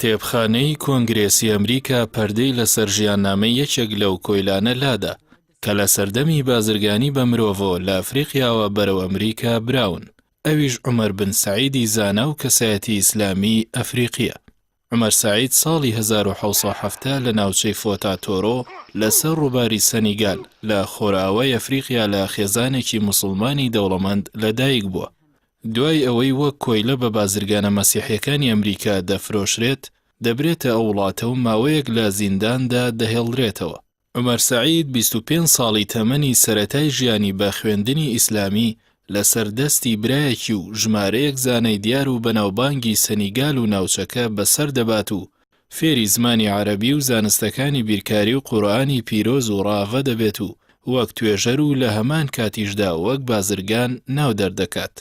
کتێبخانەی کۆنگرێسی ئەمریکا پەردەی لەسەر ژیاننامەی یەکێک لەو کۆیلانە لادا کە لە سەردەمی بازرگانی بە مرۆڤەوە لە ئەفریقیاوە بەرەو ئەمریکا براون، ئەویش عومەر بن سەعیدی زانا و کەسایەتی ئیسلامیی ئەفریقییە. عومەر سەعید ساڵی 1770 لە ناوچەی فۆتا تۆرۆ لەسەر ڕووباری سەنیگال لە خۆرئاوای ئەفریقیا لە خێزانێکی موسڵمانی دەوڵەمەند لەدایک بووە. دوای ئەوەی وەک کۆیلە بە بازرگانە مەسیحیەکانی ئەمریکا دەفرۆشرێت، دەبرێتە ئەو وڵاتە و ماوەیەک لە زینداندا دەهێڵدرێتەوە. عومەر سەعید 25 ساڵی تەمەنی سەرەتای ژیانی بە خوێندنی ئیسلامی لەسەر دەستی برایەکی و ژمارەیەک زانای دیار و بەناوبانگی سەنیگال و ناوچەکە بەسەر دەبات و فێری زمانی عەرەبی و زانستەکانی بیرکاری و قورئانی پیرۆز و ڕاڤە دەبێت و وەک توێژەر و لە هەمان کاتیشدا وەک بازرگان ناو دەردەکات.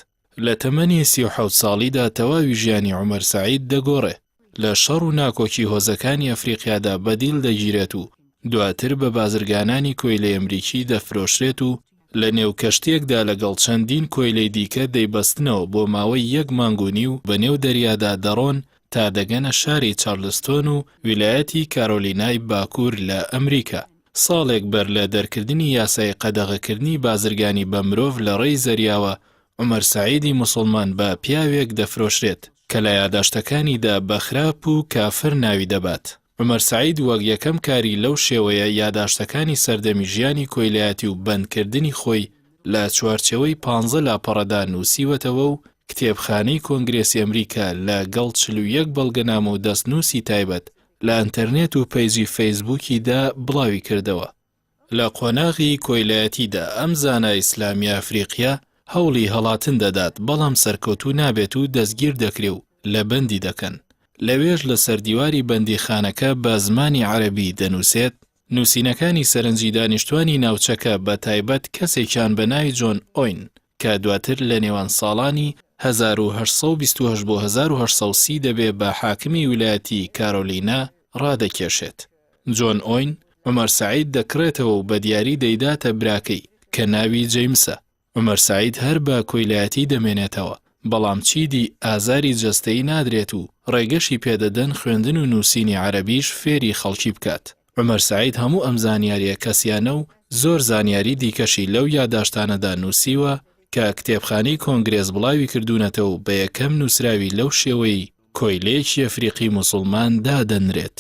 لە تەمەنی 37 ساڵیدا تەواوی ژیانی عومەر سەعید دەگۆڕێ. لە شەڕ و ناکۆکی هۆزەکانی ئەفریقیادا بە دیل دەگیرێت و دواتر بە بازرگانانی کۆیلەی ئەمریکی دەفرۆشرێت و لە نێو کەشتییەکدا لەگەڵ چەندین کۆیلەی دیکە دەیبەستنەوە بۆ ماوەی یەک مانگ و نیو بە نێو دەریادا دەڕۆن تا دەگەنە شاری چارلستۆن و ویلایەتی کارۆلینای باکوور لە ئەمریکا. ساڵێک بەر لە دەرکردنی یاسای قەدەغەکردنی بازرگانی بە مرۆڤ لە ڕێی زەریاوە، عومەر سەعیدی موسڵمان بە پیاوێک دەفرۆشرێت کە لە یاداشتەکانیدا بە خراپ و کافر ناوی دەبات. عومەر سەعید وەک یەکەم کاری لەو شێوەیە یاداشتەکانی سەردەمی ژیانی کۆیلایەتی و بەندکردنی خۆی لە چوارچێوەی پانزە لاپەڕەدا نووسیوەتەوە و کتێبخانەی کۆنگرێسی ئەمریکا لە گەڵ 41 بەڵگەنامە و دەستنووسی تایبەت لە ئەنتەرنێت و پەیجی فەیسبووکیدا بڵاوی کردەوە. لە قۆناغی کۆیلایەتیدا ئەم زانا ئیسلامییە ئەفریقییە هەوڵی هەڵاتن دەدات، بەڵام سەرکەوتوو نابێت و دەستگیر دەکرێ و لە بەندی دەکەن. لەوێش لەسەر دیواری بەندیخانەکە بە زمانی عەرەبی دەنووسێت، نووسینەکانی سەرنجی دانیشتوانی ناوچەکە بە تایبەت کەسێکیان بە ناوی جۆن ئۆین کە دواتر لە نێوان ساڵانی 1828 بۆ 1830 دەبێ بە حاکمی ویلایەتی کارۆلینا ڕادەکێشێت. جۆن ئۆین، عومەر سەعید دەکڕێتەوە و بە دیاری دەیداتە براکەی کە ناوی جەیمسە. عومەر سەعید هەر بە کۆیلایەتی دەمێنێتەوە، بەڵام چیدی ئازاری جەستەیی نادرێت و ڕێگەشی پێدەدەن خوێندن و نووسینی عەرەبیش فێری خەڵکی بکات. عومەر سەعید هەموو ئەم زانیارییە کەسییانە و زۆر زانیاری دیکەشی لەو یاداشتانەدا نووسیوە کە کتێبخانەی کۆنگرێس بڵاوی کردوونەتەوە و بە یەکەم نووسراوی لەو شێوەی کۆیلەیەکی ئەفریقی موسوڵمان دادەنرێت.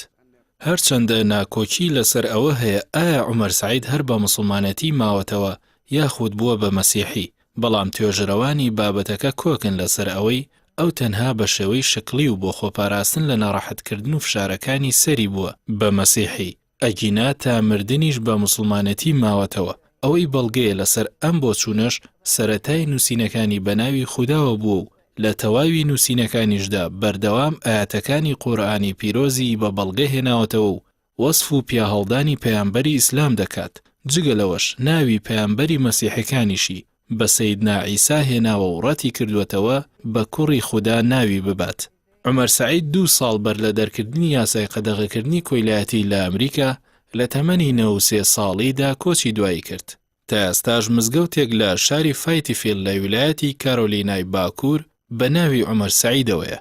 هەرچەندە ناکۆکی لەسەر ئەوە هەیە ئایا عومەر سەعید هەر بە موسڵمانێتی ماوەتەوە یاخود بووە بە مەسیحی، بەڵام توێژەرەوانی بابەتەکە کۆکن لەسەر ئەوەی ئەو تەنها بە شێوەی شکڵی و بۆ خۆپاراستن لە ناڕەحەتکردن و فشارەکانی سەری بووە بە مەسیحی، ئەگینا تا مردنیش بە موسڵمانێتی ماوەتەوە، ئەوەی بەڵگەیە لەسەر ئەم بۆچوونەش سەرەتای نووسینەکانی بە ناوی خوداوە بووە و لە تەواوی نووسینەکانیشدا بەردەوام ئایەتەکانی قورئانی پیرۆزی بە بەڵگە هێناوەتەوە و وەسف و پیاهەڵدانی پەیامبەری ئیسلام دەکات، جگە لەوەش ناوی پەیامبەری مەسیحەکانیشی بە سەیدنا عیسا هێناوە و ڕەتی کردووەتەوە بە کوڕی خودا ناوی ببات. عومەر سەعید دوو ساڵ بەر لە دەرکردنی یاسای قەدەغەکردنی کۆیلایەتی لە ئەمریکا لە تەمەنی 93 ساڵیدا کۆچی دوایی کرد. تا ئێستاش مزگەوتێک لە شاری فایتیفیل لە ویلایەتی کارۆلینای باکوور بە ناوی عومەر سەعیدەوەیە.